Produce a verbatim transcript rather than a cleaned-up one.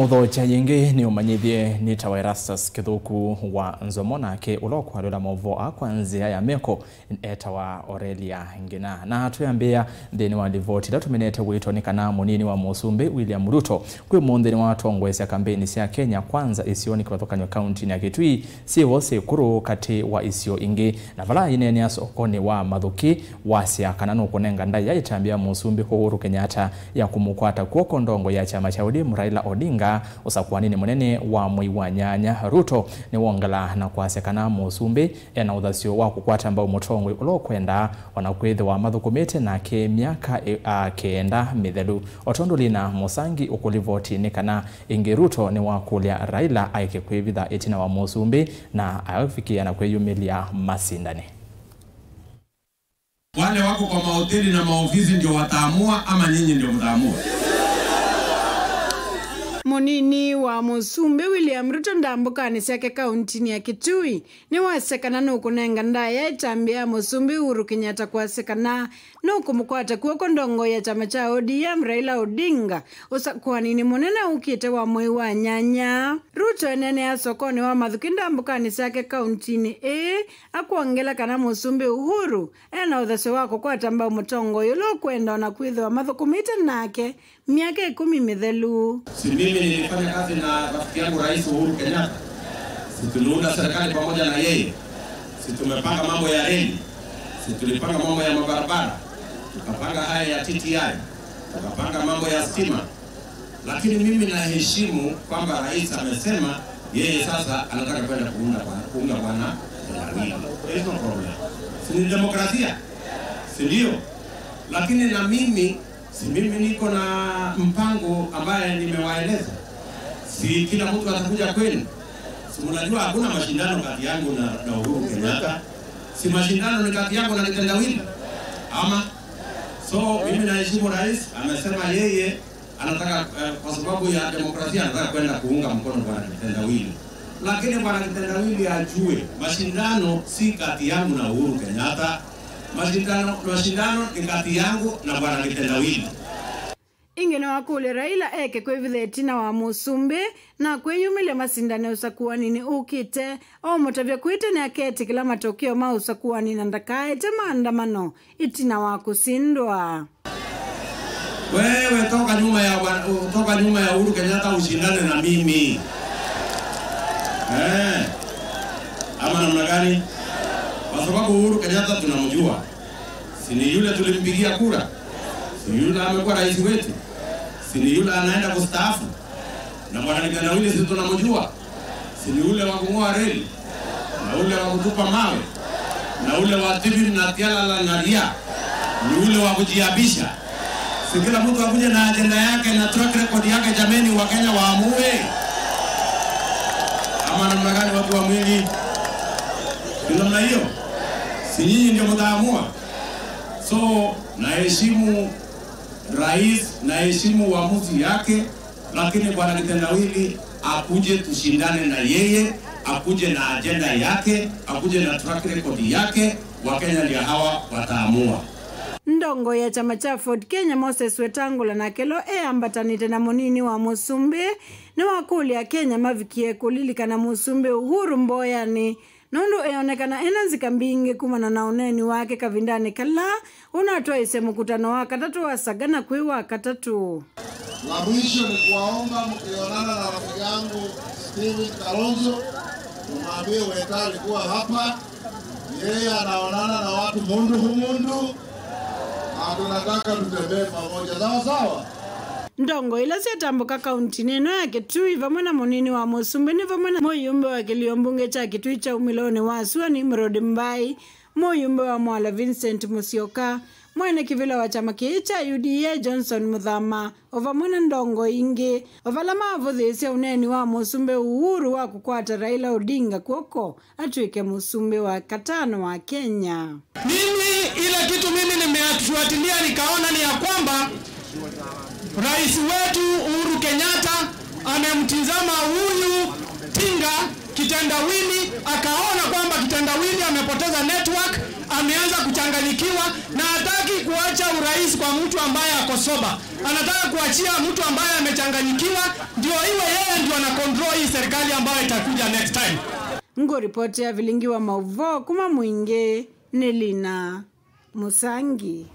Mũthokya yĩngĩ nĩ ũmanyĩthye nĩtawa Erastus Kĩthũku wa Nzomo, nake ũla ũkwalũla maũvoo aa kwa nzĩa ya meko etawa Aurelia Ngina. Na twĩambĩĩa nthĩnĩ wa livoti ĩla tũminĩte wĩtwa nĩ kana mũnini wa mũsumbĩ William Ruto kwĩ mũnthĩ nĩwatongoesya kambeni sya Kenya Kwanza isionĩ kĩvathũkany'o kauntinĩ ya Kitui syĩvo syĩkũrũ katĩ wa isio ingĩ. Na vala aineenea sokonĩ wa Mathuki, wasya kana nũkũnenga ndaĩa ĩtambya ya mũsumbĩ Uhuru Kenyatta ya kũmũkwata kw'oko ndongo ya kyama kya O D M Raila Odinga ũsakũaninĩ mũnene wa mwei wa nyanya. Ruto nĩwongela na kwasya kana mũsumbĩ ena ũthasyo wa kũkwata mbau mũtongoi ũla ũkwenda, o na kwĩthĩwa mathũkũmĩte nake myaka ĩ-, a, kenda mĩthelu. O tondũ Lina Mũsangi ũkũlivoti nĩ kana ĩngĩ Ruto nĩwakũlya Raila aeke kwĩvitha ĩtina wa mũsumbĩ na avikĩa na kwĩyumĩlya masindani. Wale wako kwa mahoteli na maofisi ndio wataamua ama nyinyi ndio mtaamua? Mũnini wa mũsumbĩ William Ruto ndambũkanĩ syake kauntinĩ ya Kitui nĩwasya kana nũkũnenga ndaĩa ĩtambya ya mũsumbĩ Uhuru Kenyatta kwasya kana nũkũmũkwata kw'oko ndongo ya kyama kya O D M Raila Odinga ũsakũaninĩ mũnene ũkĩte wa mwei wa nyanya. Ruto eneenea sokonĩ wa Mathuki ndambũkanĩ syake kauntinĩ ĩĩ akwongela kana mũsumbĩ Uhuru ena ũthasyo wa kũkwata mbau mũtongoi ũla ũkwenda o na kwĩthĩwa mathũkũmĩte nake myaka ĩkũmi mĩthelu. Si mimi nilifanya kazi na rafiki yangu Rais Uhuru Kenyatta? Si tuliunda serikali pamoja na yeye? Si tumepanga mambo ya reli? Si tulipanga mambo ya mabarabara? Tukapanga haya ya T T I? Tukapanga mambo ya stima? Lakini mimi naheshimu kwamba rais amesema yeye sasa anataka kwenda kuunda bwana, kuunga bwana Raila. There is no problem. Si ni demokrasia? Si ndio? Lakini na mimi, si mimi niko na mpango ambaye nimewaeleza? Si kila mtu atakuja kwenu? Si mnajua hakuna mashindano kati yangu na, na Uhuru Kenyatta? Si mashindano ni kati yangu na Kitendawili? Ama? So, mimi naheshimu rais, amesema yeye anataka, eh, kwa sababu ya demokrasia anataka kwenda kuunga mkono bwana Kitendawili. Lakini bwana Kitendawili ajue, mashindano si kati yangu na Uhuru Kenyatta. Mashindano, mashindano ni kati yangu na bwana Kitendawili. Ĩngĩ nĩwakũlya Raila eke kwĩvitha ĩtina wa mũsumbĩ na kwĩyumĩlya masindane ũsakũaninĩ ũkĩte, o ũmũtavya kwĩtene aketĩkĩla matokeo ma ũsakũani na ndakaete maandamano ĩtina wa kũsindwa. Wewe toka nyuma ya bwana, toka nyuma ya Uhuru Kenyatta ushindane na mimi. Eh. Ama namna gani? Kwa sababu Uhuru Kenyatta tunamjua. Si ni yule tulimpigia kura? Si yule amekuwa rais wetu? Si ni yule anaenda kustaafu? Na bwana Kitendawili si tunamjua? Si ni ule wa kung'oa reli? Na ule wa kutupa mawe? Na ule wa Tibim na Tialala na Ria? Ni ule wa kujiabisha? Si kila mtu akuje na ajenda yake na track record yake, jameni, wa Kenya waamue? Ama namna gani, watu wa Mwingi? Ni namna hiyo? Si nyinyi ndio mtaamua? So, naheshimu rais, naheshimu uamuzi yake, lakini bwana Kitendawili akuje tushindane na yeye, akuje na ajenda yake, akuje na track record yake, Wakenya ndio hawa wataamua. Ndongo ya kyama kya Ford Kenya Moses Wetangula nake lo eambatanĩte na mũnini wa mũsumbĩ nĩwakũlya Akenya mavikie kũlilikana mũsumbĩ Uhuru mboyanĩ nũndũ eonekana ena nzika mbingĩ kumana na ũneeni wake kavindanĩ kala ũnatwaĩsye mũkutano wa katatũ wa Sagana kwĩ wa katatũ. La mwisho ni kuwaomba mkionana na rafiki yangu Steven Kalonzo, umwambie Weta alikuwa hapa, yeye anaonana na watu mundu humundu, na tunataka tutembee pamoja. Sawa sawa? Ndongo ila syatambũka kauntinĩ ĩno ya Kitui vamwe na mũnini wa mũsumbĩ nĩ vamwe na mũyumbe wa kĩlio mbunge kya Kitui kya umĩlonĩ wa sua Nimrod Mbai, mũyumbe wa Mwala Vincent Musyoka, mwene kĩvĩla wa kyama kĩĩ kya U D A Johnson Muthama, o vamwe na ndongo ingĩ, o vala mavũthĩĩsya ũneeni wa mũsumbĩ Uhuru wa kũkwata Raila Odinga kw'oko atw'ĩke mũsumbĩ wa katano wa Kenya. Mimi, ile kitu mimi nimefuatilia nikaona ni ya kwamba rais wetu Uhuru Kenyatta amemtizama huyu Tinga Kitendawili akaona kwamba Kitendawili amepoteza network, ameanza kuchanganyikiwa na hataki kuacha urais kwa mtu ambaye ako sober. Anataka kuachia mtu ambaye amechanganyikiwa, ndio iwe yeye ndio ana control hii serikali ambayo itakuja next time. Ngũripoti ya vilingi wa mauvoo kuma Mwingi nĩ Lina Mũsangi.